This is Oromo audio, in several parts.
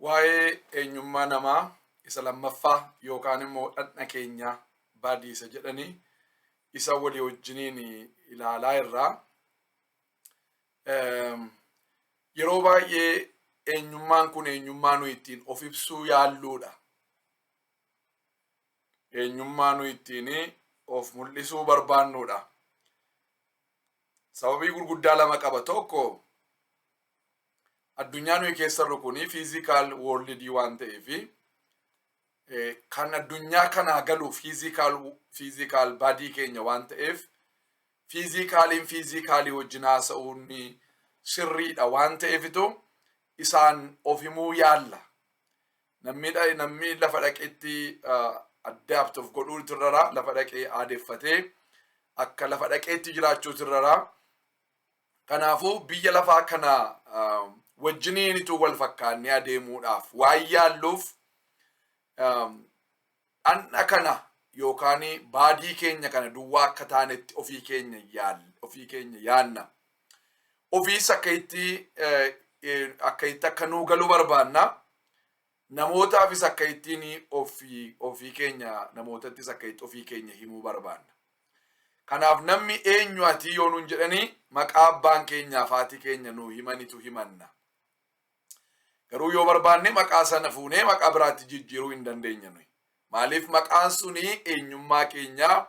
Waa'ee eenyummaa namaa isa lammaffaa yookaan immoo dhaqna keenyaa body isa jedhanii isa walii wajjiniin ilaalaa irraa. Yeroo baay'ee eenyummaan kun eenyummaa nuyi ittiin of ibsuu yaalluudha. Eenyummaa nuyi ittiin of mul'isuu barbaannuudha. Sababii gurguddaa lama qaba. Tokko, addunyaa nuyi keessa jirru kuni physical worldii waan ta'eefi kan addunyaa kanaa galu physical body keenya waan ta'eef, physicaliin physicalii wajjin haasa'uun sirriidha waan ta'eefitu isaan of himuu yaalla. Namni lafa dhaqetti adapt of godhuutu irra, lafa dhaqee aadeffatee akka lafa dhaqeetti jiraachuutu irra. Kanaafuu biyya lafaa kana wajjiniinitu wal fakkaannee adeemuudhaaf waan yaalluuf, dhandha kana yookaan body keenya kana duwwaa akka taanetti ofii keenya yaanna. Ofiis akka itti akka nuu galuu barbaanna. Namootaafis akka ittiin ofii keenya namootattis akka itti ofii keenya himuu barbaanna. Kanaaf namni "Eenyu ati?" yoo nuun jedhanii, maqaa abbaan keenyaaf haati keenya nuu himanitu himanna. Garuu yoo barbaanne maqaa sana fuunee maqaa biraatti jijjiiruu hin dandeenya nuyi. Maaliif? Maqaan suni eenyummaa keenyaa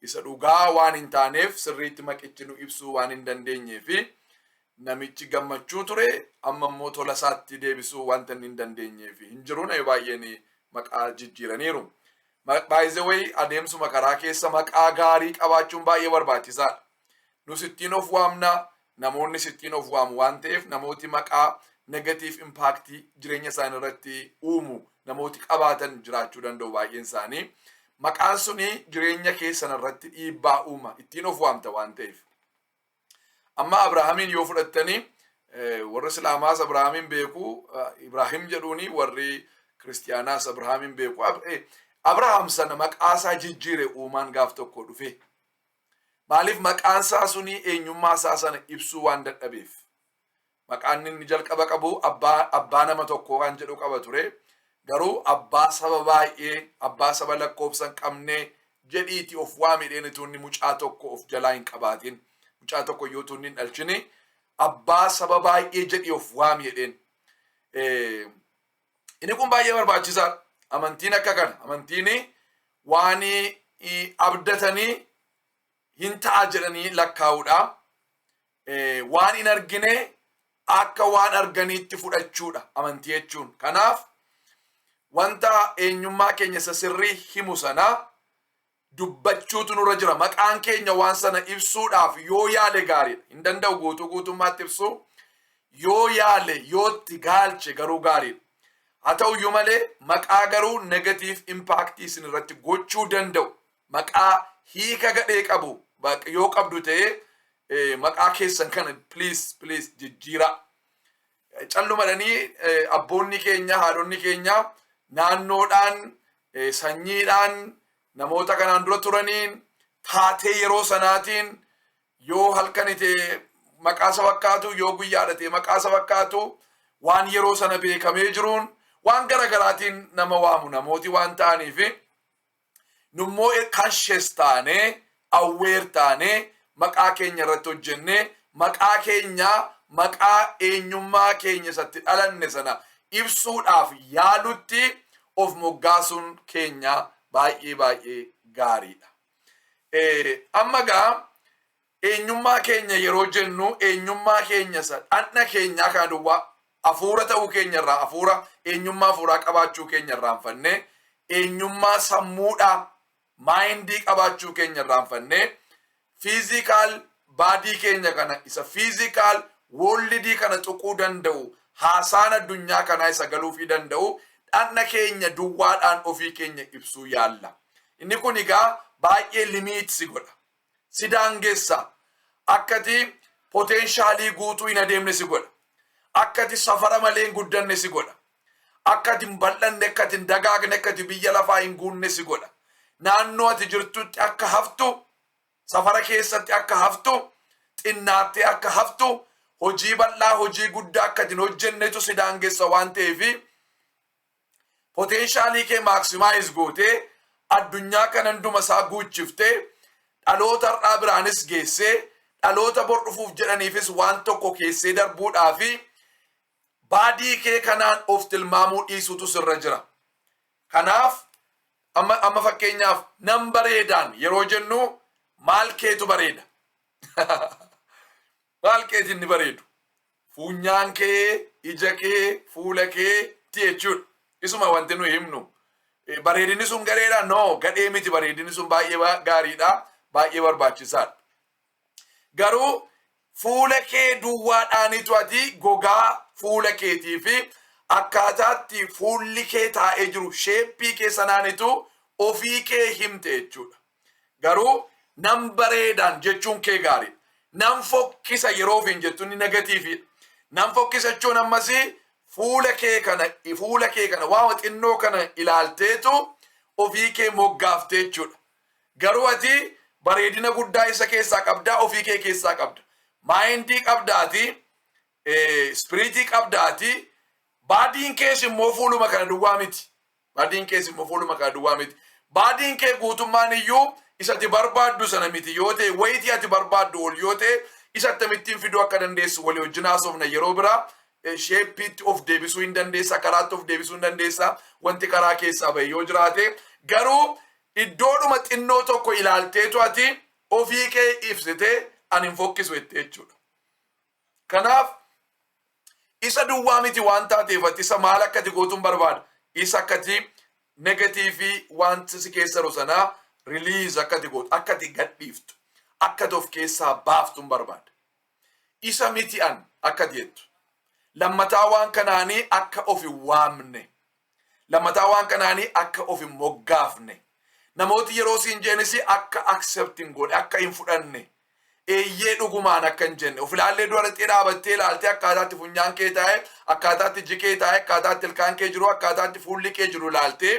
isa dhugaa waan hin taaneef, sirriitti maqichi nu ibsuu waan hin dandeenyee fi namichi Gammachuu ture amma immoo tola isaatti deebisuu wanta inni hin dandeenyeef hin jiru. Nama baay'een maqaa jijjiiraniiru. By the way, adeemsuma karaa keessa maqaa gaarii qabaachuun baay'ee barbaachisaadha. Nus ittiin of waamna, namoonni ittiin of waamu waan ta'eef, namooti maqaa negative impactii jireenya isaanii irratti uumu namooti qabaatan jiraachuu danda'u baay'een isaanii. Maqaan suni jireenya keessan irratti dhiibbaa uuma, ittiin of waamta waan ta'eef. Amma Abrahaamiin yoo fudhattanii, warri Islaamaas Abrahaamiin beeku, Ibraahim jedhuuni, warri Kiristiyaanaas Abrahaamiin beeku. Abrahaam sana maqaa isaa jijjiire uumaan gaaf tokko dhufe. Maaliif? Maqaan isaa suni eenyummaa isaa sana ibsuu waan dadhabeef. Maqaan inni jalqaba qabu abbaa nama tokko waan jedhu qaba ture. Garuu "Abbaa saba baay'ee, abbaa saba lakkoofsa hin qabne jedhiiti of waamidheen." Utuu inni mucaa tokko of jalaa hin qabaatin, mucaa tokko iyyuu utuu inni hin dhalchini, "Abbaa saba baay'ee jedhii of waami" jedheen. Inni kun baay'ee barbaachisaadha. Amantiin akka kana. Amantiin waan abdatanii hin ta'a jedhanii lakkaa'uudha. Waan hin argine akka waan arganiitti fudhachuudha amantii jechuun. Kanaaf wanta eenyummaa keenya isa sirrii himu sana dubbachuutu nurra jira. Maqaan keenya waan sana ibsuudhaaf yoo yaale gaariidha. Hin danda'u guutuu guutummaatti ibsuu. Yoo yaale, yoo itti gaalche garuu gaariidha. Haa ta'uyyuu malee, maqaa garuu negative impactii isin irratti gochuu danda'u, maqaa hiika gadhee qabu yoo qabdu ta'ee, maqaa keessan kana please, please jijjiiraa. Callumadhanii abboonni keenya, haadhonni keenya naannoodhaan, sanyiidhaan, namoota kanaan dura turaniin, taatee yeroo sanaatiin, yoo halkan ta'e maqaa isa fakkaatu, yoo guyyaadha ta'e maqaa isa fakkaatu, waan yeroo sana beekamee jiruun, waan gara garaatiin nama waamu namooti waan ta'aniif, nummoo conscious taanee, aware taanee, maqaa keenya irratti hojjennee, maqaa keenya, maqaa eenyummaa keenya isatti dhalanne sana ibsuudhaaf yaalutti of moggaasuun keenya baay'ee baay'ee gaariidha. Amma gaa eenyummaa keenya yeroo jennu, eenyummaa keenya isa dhandha keenyaa kana duwwaa, hafuura ta'uu keenya irraa, hafuura eenyummaa hafuuraa qabaachuu keenya irraanfannee, eenyummaa sammuudhaa, mindii qabaachuu keenya irraanfannee, physical body keenya kana, isa physical worldii kana tuquu danda'u, haasaan addunyaa kanaa isa galuufii danda'u, dhandha keenya duwwaadhaan ofii keenya ibsuu yaalla. Inni kun egaa baay'ee limit si godha. Si daangessa. Akkati potentialii guutuu hin adeemne si godha. Akkati safara malee hin guddanne si godha. Akkati hin bal'anne, akkati hin dagaagne, akkati biyya lafaa hin guunne si godha. Naannoo ati jirtutti akka haftu, safara keessatti akka haftu, xinnaattee akka haftu, hojii bal'aa, hojii guddaa akka hin hojjennetu si daangessa waan ta'eefi. Potentialii kee maximize gootee, addunyaa kana hunduma isaa guuchiftee, dhaloota har'aa biraanis geessee, dhaloota bor dhufuuf jedhaniifis waan tokko keessee darbuudhaa fi body kee kanaan of tilmaamuu dhiisutu sirra jira. Kanaaf amma fakkeenyaaf nan bareedaan yeroo jennu, maal keetu bareeda? Maal keetiin ni bareedu? Funyaan kee, ija kee, fuula kee ti jechuudha. Isuma wanti nu himnu. Bareedinni sun gareedha? No, gadhee miti. Bareedinni sun baay'ee gaariidha. Baay'ee barbaachisaadha. Garuu fuula kee duwwaadhaanitu ati gogaa fuula keetii fi akkaataatti fuulli kee taa'ee jiru, shapeii kee sanaanitu ofii kee himte jechuudha. Garuu nan bareedaan jechuun kee gaariidha. Nan fokkisa yeroo ofiin jettu inni negativeidha. Nan fokkisa jechuun ammasii fuula kee kana waan xinnoo kana ilaalteetu ofii kee moggaaftee jechuudha. Garuu ati bareedina guddaa isa keessaa qabdaa, ofii kee keessaa qabda. Mindii qabdaati, spiritii qabdaati, bodyn kees immoo fuuluma kana duwwaa miti. Bodyn kees immoo fuuluma kana duwwaa miti. Bodyn kee guutummaan iyyuu isa ati barbaaddu sana miti yoo ta'e, wayitii ati barbaaddu ol yoo ta'e, isa akkamittiin fiduu akka dandeessu walii wajjin haasofna yeroo biraa. Shapeiitti of deebisuu hin dandeessa, karaatti of deebisuu hin dandeessa, wanti karaa keessaa bahe yoo jiraate. Garuu iddoodhuma xinnoo tokko ilaalteetu ati ofii kee ibsitee ani hin fokkisu jettee jechuudha. Kanaaf isa duwwaa miti waan taateef, ati isa maal akka ati gootuun barbaada. Isa akkati negative wanti si keessa jiru sanaa release akka ati gootu, akka ati gadhiiftu, akka ati of keessaa baaftuun barbaada. Isa miti an akka ati jettu. Lammataa waan kanaanii akka of hin waamne. Lammataa waan kanaanii akka of hin moggaafne. Namooti yeroo siin jeenis akka accept hin godhe, akka hin fudhanne. Eeyyee, dhugumaan akka hin jenne. Of ilaallee dura dhaqxee dhaabattee ilaaltee, akkaataatti funyaan kee taa'e, akkaataatti iji kee taa'e, akkaataatti ilkaan kee jiru, akkaataatti fuulli kee jiru ilaaltee,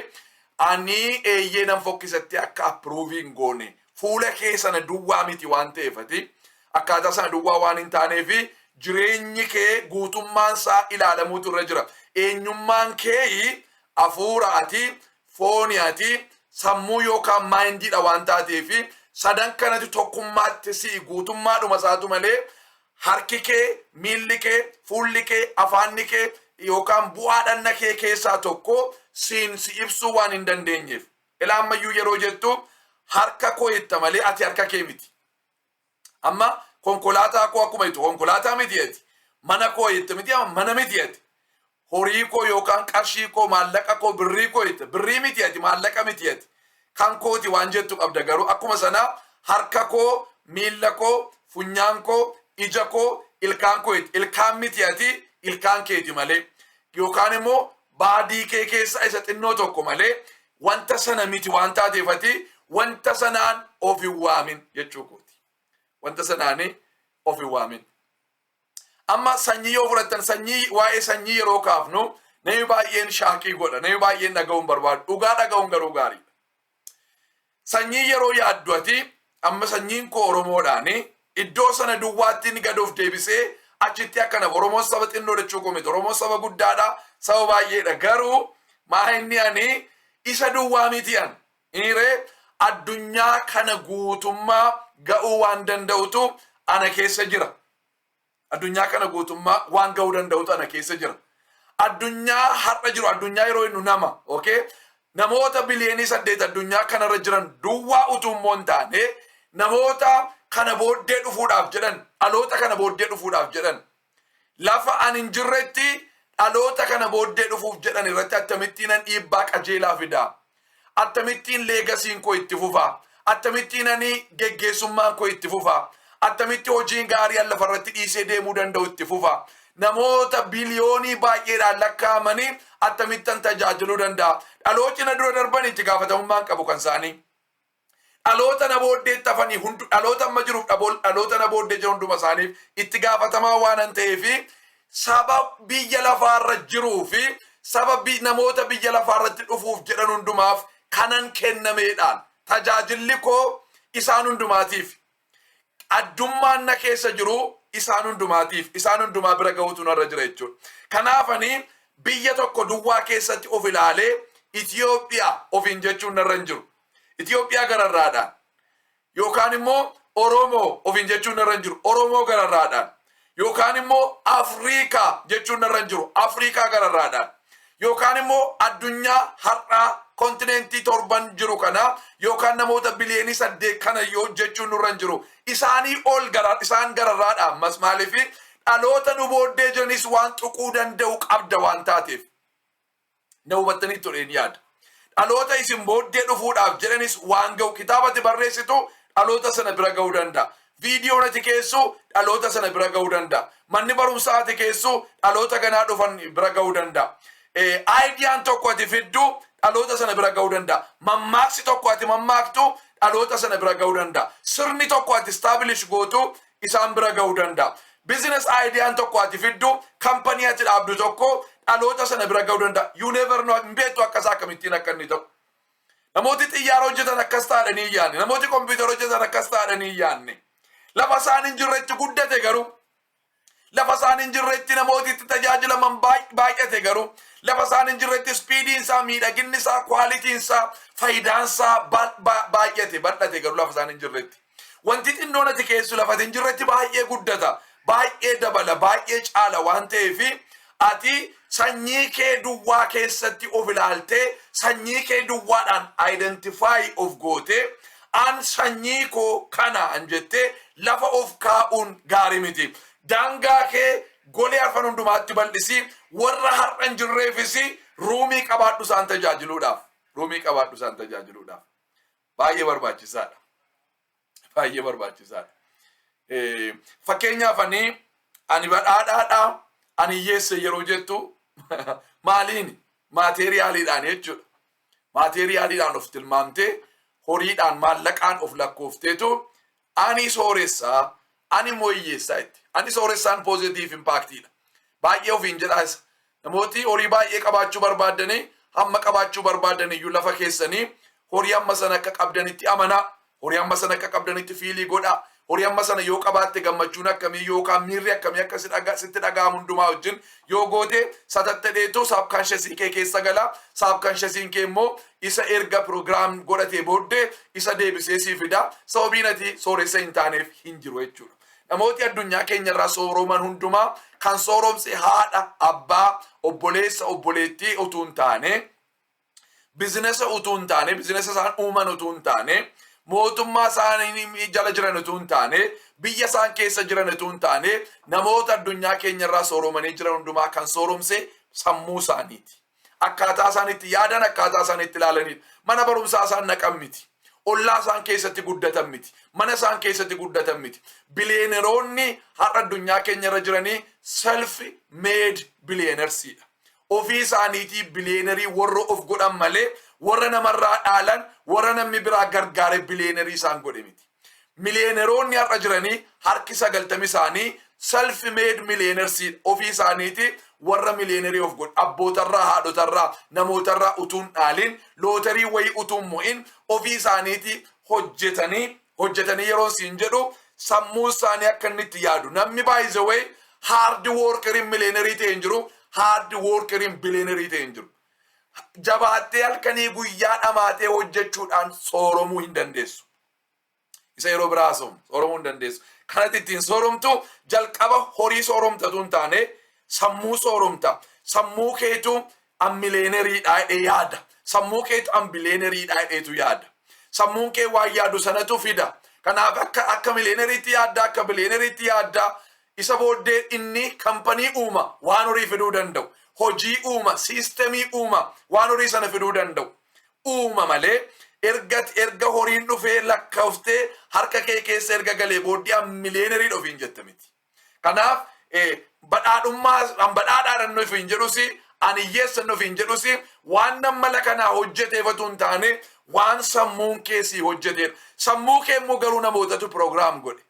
ani eeyyee nan fokkisatti akka approve hin goone. Fuula kee sana duwwaa miti waan ta'eefati. Akkaataa sana duwwaa waan hin taaneefi, jireenyi kee guutummaan isaa ilaalamuutu irra jira. Eenyummaan kee hafuuraati, fooniyaati, sammuu yookaan mindiidha waan taateefi, sadan kanatti tokkummaatti si'i guutummaadhuma isaatu malee, harki kee, miilli kee, fuulli kee, afaanni kee yookaan bu'aa dhanna kee keessaa tokko siin si ibsuu waan hin dandeenyeef. Ilaa, ammayyuu yeroo jettu harka koo jetta malee ati harka kee miti. Amma konkolaataa koo akkuma jettu konkolaataa miti ati. Mana koo jette miti, amma mana miti ati. Horii koo yookaan qarshii koo, maallaqa koo, birrii koo jette, birrii miti ati, maallaqa miti ati. Kan kooti waan jettu qabda. Garuu akkuma sanaa harka koo, miilla koo, funyaan koo, ija koo, ilkaan koo jette, ilkaan miti ati, ilkaan keeti malee. Yookaan immoo body kee keessa isa xinnoo tokko malee wanta sana miti waan taateef, ati wanta sanaan of hin waamin jechuu kooti. Wanta sanaanii of hin waamin. Amma sanyii yoo fudhattan, sanyii, waa'ee sanyii yeroo kaafnu namni baay'een shockii godha. Namni baay'een dhaga'uun barbaadu. Dhugaa dhaga'uun garuu gaariidha. Sanyii yeroo yaaddu, ati amma sanyiin koo Oromoodhaani, iddoo sana duwwaatti inni gad of deebisee achitti akkana, Oromoon saba xinnoo jechuu koo miti. Oromoon saba guddaadha. Saba baay'eedha. Garuu maa inni ani isa duwwaa miti an. Inni addunyaa kana guutummaa ga'uu waan danda'utu ana keessa jira. Addunyaa kana guutummaa waan ga'uu danda'utu ana keessa jira. Addunyaa har'a jiru, addunyaa yeroo inni nama, okay? Namoota biliyoonii 8 addunyaa kanarra jiran duwwaa utuu immoo hin taane, namoota kana booddee dhufuudhaaf jedhan, dhaloota kana booddee dhufuudhaaf jedhan, lafa ani hin jirretti dhaloota kana booddee dhufuuf jedhan irratti akkamittiin an dhiibbaa qajeelaa fidaa? Akkamittiin legacyn koo itti fufaa? Akkamittiin ani geggeessummaan koo itti fufaa? Akkamitti hojiin gaarii an lafarratti dhiisee deemuu danda'u itti fufaa? Namoota biliyoonii baay'eedhaan lakkaa'amanii akkamittan tajaajiluu danda'a? Dhaloota na dura darban itti gaafatamummaan qabu kan isaanii. Dhaloota na booddeetti hafanii hundu, dhaloota amma jiruuf dhaloota na booddee jiru hunduma isaaniif itti gaafatamaa waan an ta'eefi, saba biyya lafaarra jiruu fi saba namoota biyya lafaarratti dhufuuf jedhan hundumaaf kanan kennameedhaan, tajaajilli koo isaan hundumaatiif, addummaan na keessa jiru isaan hundumaatiif, isaan hundumaa bira gahuutu narra jira jechuudha. Kanaafani Biyya tokko duwwaa keessatti of ilaalee Itiyoophiyaa ofiin jechuun narra hin jiru. Itiyoophiyaa gararraadhaan. Yookaan immoo Oromoo ofiin jechuun narra hin jiru. Oromoo gararraadhaan. Yookaan immoo Afriikaa jechuun narra hin jiru. Afriikaa gararraadhaan. Yookaan immoo addunyaa har'aa kontinentii 7n jiru kana yookaan namoota biliyoonii 8 kana yoo jechuun nurra hin jiru. Isaanii ol gara isaan gararraadha. Ammas maaliif dhaloota nu booddee jiranis waan tuquu danda'u qabda waan taateef. Na hubattanii tureen yaada. Dhaloota isin booddee dhufuudhaaf jedhanis waan ga'u, kitaabati barreessitu dhaloota sana bira ga'uu danda'a. Viidiyoon ati keessu dhaloota sana bira ga'uu danda'a. Manni barumsaa ati keessu dhaloota ganaa dhufan bira ga'uu danda'a. Ideaan tokko ati fiddu dhaloota sana bira ga'uu danda'a. Mammaaksi tokko ati mammaaktu dhaloota sana bira ga'uu danda'a. Sirni tokko ati establish gootu isaan bira ga'uu danda'a. Business ideaan tokko ati fiddu, company ati dhaabdu tokko dhaloota sana bira ga'uu danda'a. You never know, hin beektu akkasaa akkamittiin akka inni ta'u. Namooti xiyyaara hojjetan akkas ta'anii hin yaadne. Namooti kompiitara hojjetan akkas ta'anii hin yaadne. Lafa isaan hin jirretti guddate garuu. Lafa isaan hin jirretti namooti itti tajaajilaman baay'ate garuu. Lafa isaan hin jirretti speediin isaa, miidhaginni isaa, qualityn isaa, faayidaan isaa baay'ate, bal'ate garuu lafa isaan hin jirretti. Wanti xinnoon ati keessu lafa hin jirretti baay'ee guddata, baay'ee dabala, baay'ee caala waan ta'eef, ati sanyii kee duwwaa keessatti of ilaaltee, sanyii kee duwwaadhaan identify of gootee, an sanyii koo kana an jettee lafa of kaa'uun gaarii miti. Daangaa kee golee arfan hundumaatti bal'isii, warra har'a hin jirreefis roomii qabaadhu isaan tajaajiluudhaaf. Roomii qabaadhu isaan tajaajiluudhaaf. Baay'ee barbaachisaadha. Baay'ee barbaachisaadha. Fakkeenyaaf ani badhaadhaadha, ani hiyyeessa yeroo jettu maaliin? Materialiidhaan jechuudha. Materialiidhaan of tilmaamtee, horiidhaan, maallaqaan of lakkoofteetu ani sooressaa, ani immoo hiyyeessaa itti. Ani sooressaan positive impactiidha. Baay'ee ofiin jedhaas, namooti horii baay'ee qabaachuu barbaadanii, hamma qabaachuu barbaadan iyyuu, lafa keessanii horii hamma sana akka qabdanitti amanaa. Horii hamma sana akka qabdanitti feel godhaa. Horii hamma sana yoo qabaatte gammachuun akkamii yookaan miirri akkamii akka sitti dhaga'amu hundumaa wajjin yoo goote, satattadheetu subconsciousii kee keessa gala. Subconsciousiin kee immoo isa erga program godhatee booddee isa deebisee sii fida. Sababiin ati sooressa hin taaneef hin jiru jechuudha. Namooti addunyaa keenyarraa sooroman hundumaa kan sooromse haadha, abbaa, obboleessa, obboleettii utuu hin taane, businessa utuu hin taane, businessa isaan uuman utuu hin taane, mootummaa isaanii jala jiran utuu hin taane, biyya isaan keessa jiran utuu hin taane, namoota addunyaa keenyarraa sooromanii jiran hundumaa kan sooromse sammuu isaaniiti. Akkaataa isaan itti yaadan, akkaataa isaan itti ilaalanidha. Mana barumsaa isaan naqan miti. Ollaa isaan keessatti guddatan miti. Mana isaan keessatti guddatan miti. Billionaireoonni har'a addunyaa keenyarra jiranii self made billionairesidha. Ofii isaaniitii billionaire warra of godhan malee, warra namarraa dhaalan, warra namni biraa gargaare billionaire isaan godhe miti. Millionaireoonni har'a jiranii harki 90 isaanii self made millionairesidha. Ofii isaaniitii warra millionaire of godhe, abbootarraa, haadhotarraa, namootarraa utuun dhaalin, lootarii wayii utuun mo'in, ofii isaaniitii hojjetanii. Hojjetanii yeroo siin jedhu, sammuu isaanii akka inni itti yaadu. Namni, by the way, hard workeriin millionaire ta'e hin jiru, hard workeriin billionaire ta'e hin jiru. Jabaattee halkanii guyyaa dhamaatee hojjechuudhaan sooromuu hin dandeessu. Isa yeroo biraa haasofnu, sooromuu hin dandeessu. Kanatti ittiin sooromtu jalqaba horii sooromtatu hin taane, sammuu sooromta. Sammuu keetu an millionaireidha jedhee yaada. Sammuu keetu an billionaireidha jedheetu yaada. Sammuun kee waan yaadu sanatu fida. Kanaaf akka millionaireitti yaadda, akka billionaireitti yaadda. Isa booddee inni company uuma waan horii fiduu danda'u. Hojii uuma, systemii uuma waan horii sana fiduu danda'u. Uuma malee, erga horiin dhufee lakkooftee harka kee keessa erga galee booddee an millionaireidha ofiin jette miti. Kanaaf badhaadhummaa an badhaadhaadhaan ofiin jedhusi, ani hiyyeessan ofiin jedhusi, waan nama kanaa hojjeteefatu hin taane, waan sammuun keessii hojjeteedha. Sammuu kee immoo garuu namootatu program godhe.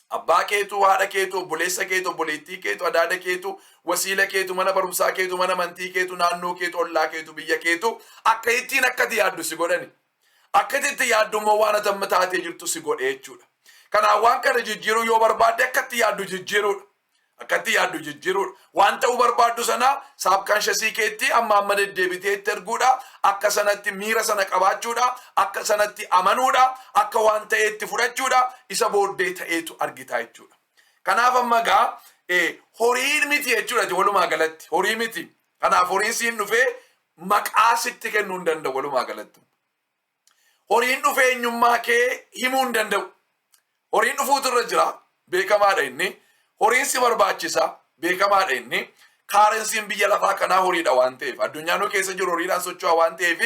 Abbaa keetu, haadha keetu, obboleessa keetu, obboleettii keetu, adaada keetu, wasiila keetu, mana barumsaa keetu, mana amantii keetu, naannoo keetu, ollaa keetu, biyya keetu akka ittiin akkati yaaddu si godhani. Akka itti yaaddu immoo waan ati amma taatee jirtu si godhe jechuudha. Kanaaf waan kana jijjiiruu yoo barbaadde, akka itti yaaddu jijjiiruudha. Akkatti yaaddu jijjiiruudha. Waan ta'uu barbaaddu sana subconsciousii keetti amma amma deddeebitee itti erguudha. Akka sanatti miira sana qabaachuudha. Akka sanatti amanuudha. Akka waan ta'eetti fudhachuudha. Isa booddee ta'eetu argitaa jechuudha. Kanaaf amma gaa horiin miti jechuudha walumaa galatti. Horii miti. Kanaaf horiin siin dhufee maqaa sitti kennuu hin danda'u walumaa galatti. Horiin dhufee eenyummaa kee himuu hin danda'u. Horiin dhufuutu irra jira. Beekamaadha inni. Horiin si barbaachisa. Beekamaadha inni. Currencyn biyya lafaa kanaa horiidha waan ta'eef. Addunyaa nu keessa jiru horiidhaan socho'a waan ta'eef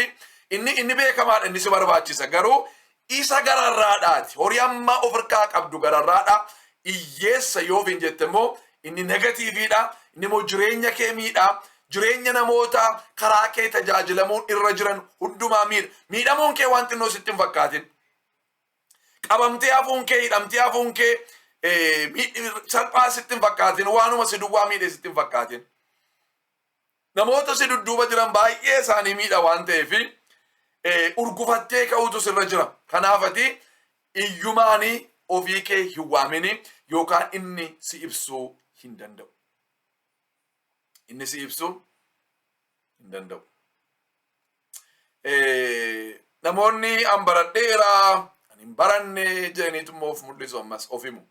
inni beekamaadha, inni si barbaachisa. Garuu isa gararraadhaati. Horii amma of harkaa qabdu gararraadha. Hiyyeessa yoo hin jette immoo inni negativeiidha. Inni immoo jireenya kee miidha. Jireenya namoota karaa kee tajaajilamuun irra jiran hundumaa miidha. Miidhamuun kee waan xinnoo sitti hin fakkaatin. Qabamtee hafuun kee, hidhamtee hafuun kee salphaa sitti hin fakkaatin. Waanuma si duwwaa miidhe sitti hin fakkaatin. Namoota si dudduuba jiran baay'ee isaanii miidha waan ta'eef urgufattee ka'uutu sirra jira. Kanaaf ati iyyumaanii ofii kee hin waamini yookaan inni si ibsuu hin danda'u. Inni si ibsuu hin danda'u. Namoonni an baradheera, ani hin baranne jedhaniitu immoo of mul'isu, ammas of himu.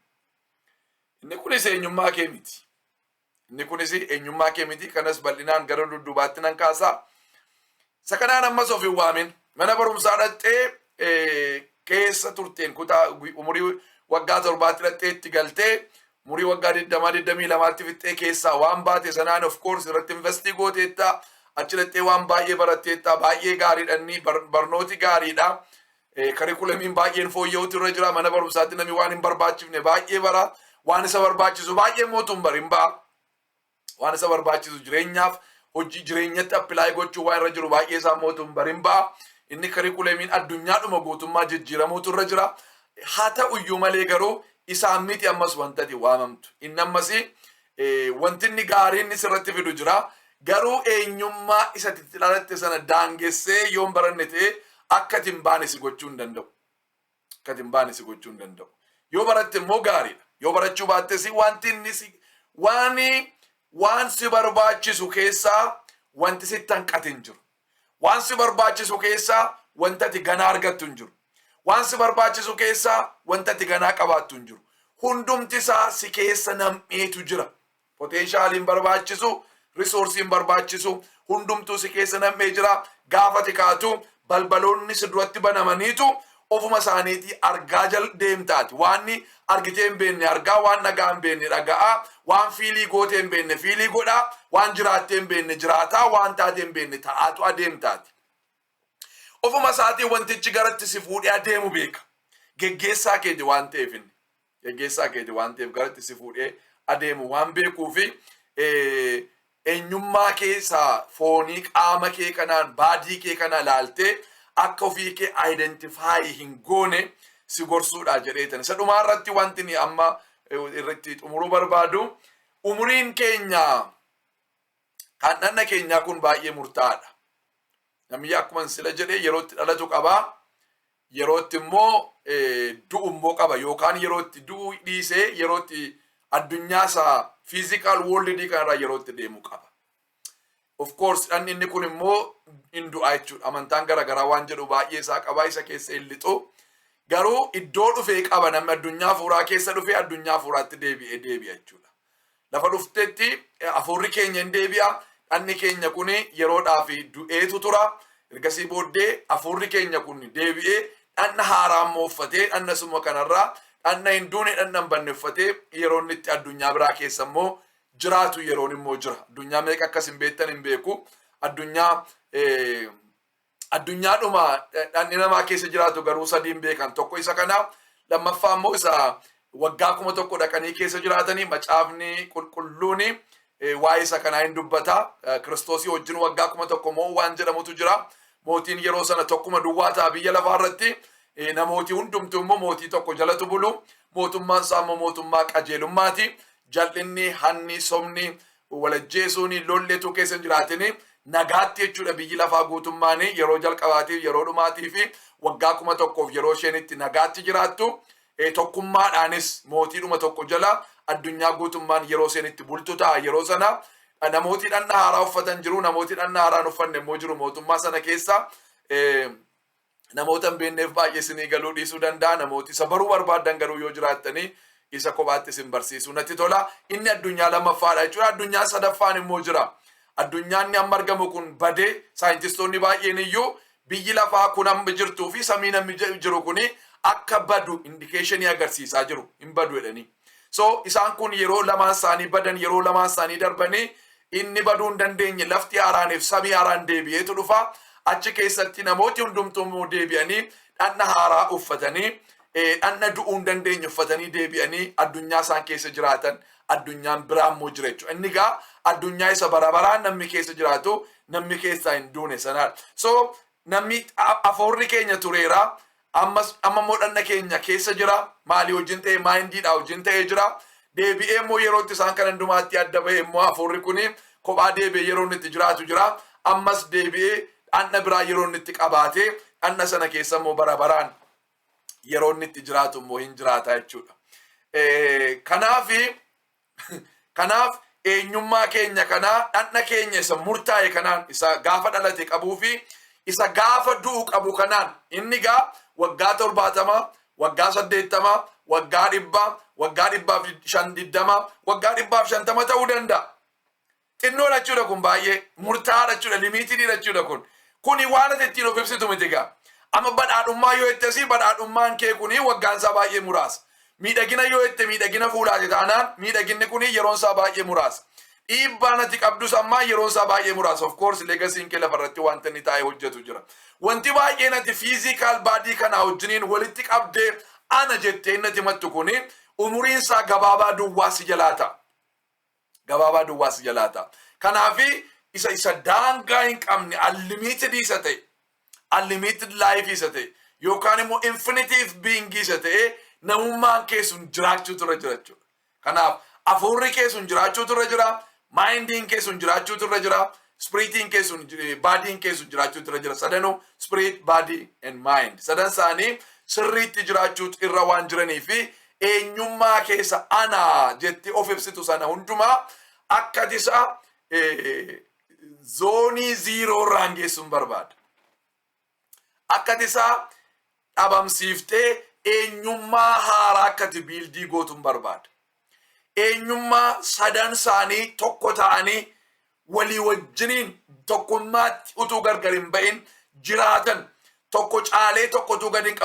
Inni kunis eenyummaa kee miti. Inni kunis eenyummaa kee miti. Kanas bal'inaan gara dudduubaatti nan kaasaa. Isa kanaan ammas of hin waamin. Mana barumsaa dhaqxee keessa turteen, kutaa umurii waggaa 7tti dhaqxee itti galtee, umurii waggaa 20, 22tti fixxee keessaa waan baate sanaan, of course, irratti invest gooteetta. Achi dhaqxee waan baay'ee baratteetta. Baay'ee gaariidha, inni barnooti gaariidha. Curriculumiin baay'een fooyya'utu irra jira. Mana barumsaatti namni waan hin barbaachifne baay'ee bara. Waan isa barbaachisu baay'ee mootuun bari hin ba'a. Waan isa barbaachisu, jireenyaaf, hojii jireenyatti apply gochuu waan irra jiru baay'ee isaa mootuun bari hin ba'a. Inni curriculumiin addunyaadhuma guutummaa jijjiiramuutu irra jira. Haa ta'uyyuu malee garuu isaan miti ammas wanta ati waamamtu. Inni ammas wanti inni gaariin inni sirratti fidu jira. Garuu eenyummaa isa itti dhalatte sana daangessee yoon baranne ta'e akka ati hin baane si gochuu hin danda'u. Akka ati hin baane si gochuu hin danda'u. Yoo baratte immoo gaariidha. Yoo barachuu baattes wanti inni si waan waan si barbaachisu keessaa wanti sitti hanqate hin jiru. Waan si barbaachisu keessaa wanta ati ganaa argattu hin jiru. Waan si barbaachisu keessaa wanta ati ganaa qabaattu hin jiru. Hundumti isaa si keessa nam'eetu jira. Potentialiin barbaachisu, resourceiin barbaachisu, hundumtuu si keessa nam'ee jira. Gaafa ati kaatu balbaloonni si duratti banamaniitu ofuma isaaniitii argaa jal deemtaati. Waan argitee hin beekne argaa, waan dhagaa hin beekne dhaga'aa, waan feel gootee hin beekne feel godhaa, waan jiraattee hin beekne jiraataa, waan taatee hin beekne ta'aatu adeemtaati. Ofuma isaatii wantichi garatti si fuudhee adeemu beeka. Geggeessaa keeti waan ta'eef inni. Geggeessaa keeti waan ta'eef garatti si fuudhee adeemu waan beekuufi eenyummaa keessaa foonii qaama kee kanaan, body kee kana ilaaltee akka ofii kee identify hin goone si gorsuudha jedheetan. Isa dhumaa irratti wanti ni amma irratti xumuruu barbaadu, umuriin keenya kan dhanna keenyaa kun baay'ee murtaa'aadha. Namni akkuma sila jedhee yeroo itti dhalatu qabaa. Yeroo itti immoo du'u immoo qaba, yookaan yeroo itti du'u dhiisee yeroo itti addunyaa isaa physical worldii kanarraa yeroo itti deemu qaba. Of course, dhanni inni kun immoo hin du'a jechuudha. Amantaan garaagaraa waan jedhu baay'ee isaa qabaa, isa keessa hin lixu. Garuu iddoo dhufee qaba. Namni addunyaa hafuuraa keessa dhufee addunyaa hafuuraatti deebi'ee deebi'a jechuudha. Lafa dhuftetti hafuurri keenya hin deebi'a. Dhanni keenya kun yeroodhaaf du'eetu tura. Ergasii booddee hafuurri keenya kun deebi'ee dhanna haaraa immoo uffatee, dhanna suma kanarraa dhanna hin duune, dhanna hin banne uffatee yeroo inni itti addunyaa biraa keessa immoo jiraatu yeroon immoo jira. Addunyaa meeqa akkas hin beektan hin beeku. Addunyaadhuma dhanni namaa keessa jiraatu garuu sadii hin beekan. Tokko isa kana, lammaffaa immoo isa waggaa 1000 dhaqanii keessa jiraatanii, Macaafni Qulqulluuni waa'ee isa kanaa hin dubbata. Kiristoosii wajjin waggaa 1000 moo waan jedhamutu jira. Mootiin yeroo sana tokkuma duwwaa ta'a biyya lafaa irratti. Namooti hundumtuu immoo mootii tokko jalatu bulu. Mootummaan isaa immoo mootummaa qajeelummaati. Jal'inni, hanni, sobni, walajjeesuun, lolleetu keessa hin jiraatini. Nagaatti jechuudha biyyi lafaa guutummaan yeroo jalqabaatiif yeroo dhumaatii fi waggaa 1000f yeroo isheen itti nagaatti jiraattu, tokkummaadhaanis mootiidhuma tokko jala. Addunyaa guutummaan yeroo isheen itti bultu ta'a. Yeroo sana namooti dhanna haaraa uffatan jiru, namooti dhanna haaraan uffanne immoo jiru mootummaa sana keessa. Namoota hin beekneef baay'ee isinii galuu dhiisuu danda'a. Namooti isa baruu barbaadan garuu yoo jiraattanii, isa kophaatti isin barsiisuu natti tola. Inni addunyaa lammaffaadha jechuudha. Addunyaa sadaffaan immoo jira. Addunyaan inni amma argamu kun badee, saayintistoonni baay'een iyyuu biyyi lafaa kun amma jirtuu fi samiin amma jiru kuni akka badu indication agarsiisaa jiru. Hin badu jedhanii. So isaan kun yeroo lamaan isaanii badan, yeroo lamaan isaanii darbanii, inni baduu hin dandeenye lafti haaraaniif samii haaraan deebi'eetu dhufa. Achi keessatti namooti hundumtuu immoo deebi'anii dhanna haaraa uffatanii, dhanna du'uu hin dandeenye uffatanii deebi'anii addunyaa isaan keessa jiraatan, addunyaan biraa immoo jira jechuudha. Inni gaa addunyaa isa bara baraan namni keessa jiraatu, namni keessaa hin duune sanaadha. So namni afuurri keenya tureera. Ammas amma immoo dhanna keenya keessa jira. Maalii wajjin ta'e? Mindiidhaa wajjin ta'ee jira. Deebi'ee immoo yerootti isaan kan hundumaatti adda ba'e immoo hafuurri kuni kophaa deebi'ee yeroo inni itti jiraatu jira. Ammas deebi'ee dhanna biraa yeroo inni itti qabaatee, dhanna sana keessa immoo bara baraan yeroo inni itti jiraatu immoo hin jiraata jechuudha. Kanaaf eenyummaa keenya kanaa, dhanna keenya isa murtaa'e kanaan, isa gaafa dhalate qabuu fi isa gaafa du'u qabu kanaan, inni gaa waggaa 70, waggaa 80, waggaa 100, waggaa 120, waggaa 150 ta'uu danda'a. Xinnoodha jechuudha kun, baay'ee murtaa'aadha jechuudha, limitedidha jechuudha kun. Kuni waan ati ittiin of ibsitu miti gaa. Amma badhaadhummaa yoo jettesi, badhaadhummaan kee kuni waggaan isaa baay'ee muraasa. Miidhagina yoo jette, miidhagina fuulaati taanaan, miidhaginni kuni yeroon isaa baay'ee muraasa. Dhiibbaan ati qabdus ammaa yeroon isaa baay'ee muraasa. Of course, legacyn kee lafarratti wanta inni taa'ee hojjetu jira. Wanti baay'een ati physical body kanaa wajjiniin walitti qabdee ana jettee inni ati himattu kuni umuriin isaa gabaabaa duwwaa si jalaa ta'a. Gabaabaa duwwaa si jalaa ta'a. Kanaafi isa daangaa hin qabne, unlimited isa ta'e, unlimited life isa ta'e, yookaan immoo infinity being isa ta'e, namummaan kee sun jiraachuutu irra jira jechuudha. Kanaaf hafuurri kee sun jiraachuutu irra jira, mindiin kee sun jiraachuutu irra jira, spiritiin kee sun, bodyn kee sun jiraachuutu irra jira. Sadanuu, spirit, body and mind. Sadan isaanii sirriitti jiraachuutu irra waan jiranii fi eenyummaa keessa ana jettee of ibsitu sana hundumaa akka isa zone zero irraan geessuun barbaada. Akka isaa dhabamsiiftee eenyummaa haaraa akka ati build gootuun barbaada. Eenyummaa sadan isaanii tokko ta'anii walii wajjiniin tokkummaatti utuu gargar hin ba'in jiraatan, tokko caalee tokko utuu gadi hin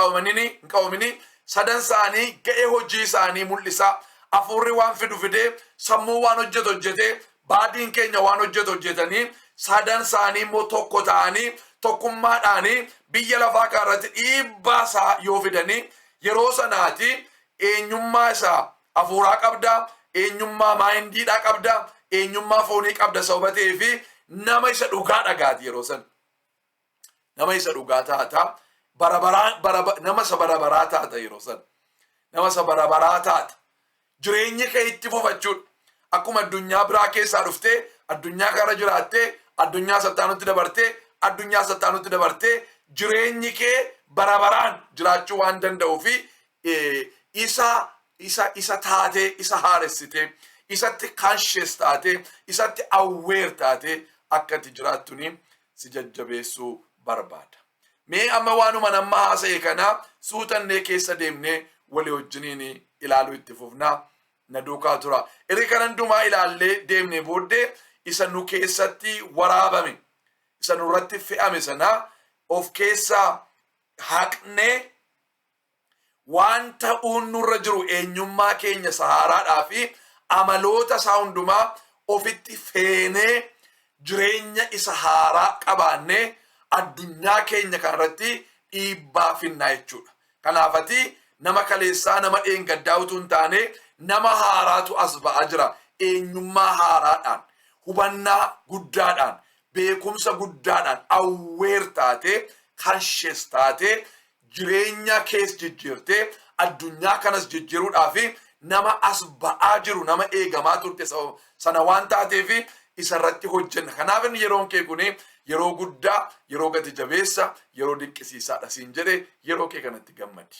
qabamini, sadan isaanii ga'ee hojii isaanii mul'isaa, hafuurri waan fidu fidee, sammuu waan hojjetu hojjetee, bodyn keenya waan hojjetu hojjetanii, sadan isaanii immoo tokko ta'anii tokkummaadhaanii biyya lafaa kanarratti dhiibbaa isaa yoo fidanii, yeroo sanaati eenyummaa isaa hafuuraa qabda, eenyummaa mindiidhaa qabda, eenyummaa foonii qabda. Sababa ta'ee fi nama isa dhugaa dhagaati. Yeroo sana nama isa dhugaa taata, bara nama isa bara baraa taata. Yeroo sana nama isa bara baraa taata, jireenyi kee itti fufachuudha. Akkuma addunyaa biraa keessaa dhuftee addunyaa kana jiraattee, addunyaa sattaanutti dabartee, addunyaa sattaanutti dabartee, jireenyi kee bara baraan jiraachuu waan danda'uu fi isa taatee, isa haaressitee, isatti conscious taatee, isatti aware taatee akka ati jiraattuni si jajjabeessuu barbaada. Mee amma waanuma nama haasa'e kana suutannee keessa deemnee walii wajjiniin ilaaluu itti fufnaa, na duukaa tura. Erga kana hundumaa ilaallee deemnee booddee, isa nu keessatti waraabame, isa nurratti fe'ame sana of keessaa haqnee, waan ta'uun nurra jiru, eenyummaa keenya isa haaraadhaa fi amaloota isaa hundumaa ofitti feenee, jireenya isa haaraa qabaannee addunyaa keenya kanarratti dhiibbaa finnaa jechuudha. Kanaaf ati nama kaleessaa, nama dheengaddaa utuu hin taane, nama haaraatu as ba'aa jira. Eenyummaa haaraadhaan, hubannaa guddaadhaan, beekumsa guddaadhaan aware taatee, conscious taatee, jireenya kees jijjiirtee addunyaa kanas jijjiiruudhaa fi nama as ba'aa jiru, nama eegamaa turte sana waan taateef isa irratti hojjenna. Kanaaf inni yeroon kee kun yeroo guddaa, yeroo gati jabeessa, yeroo dinqisiisaadha siin jedhe. Yeroo kee kanatti gammadi.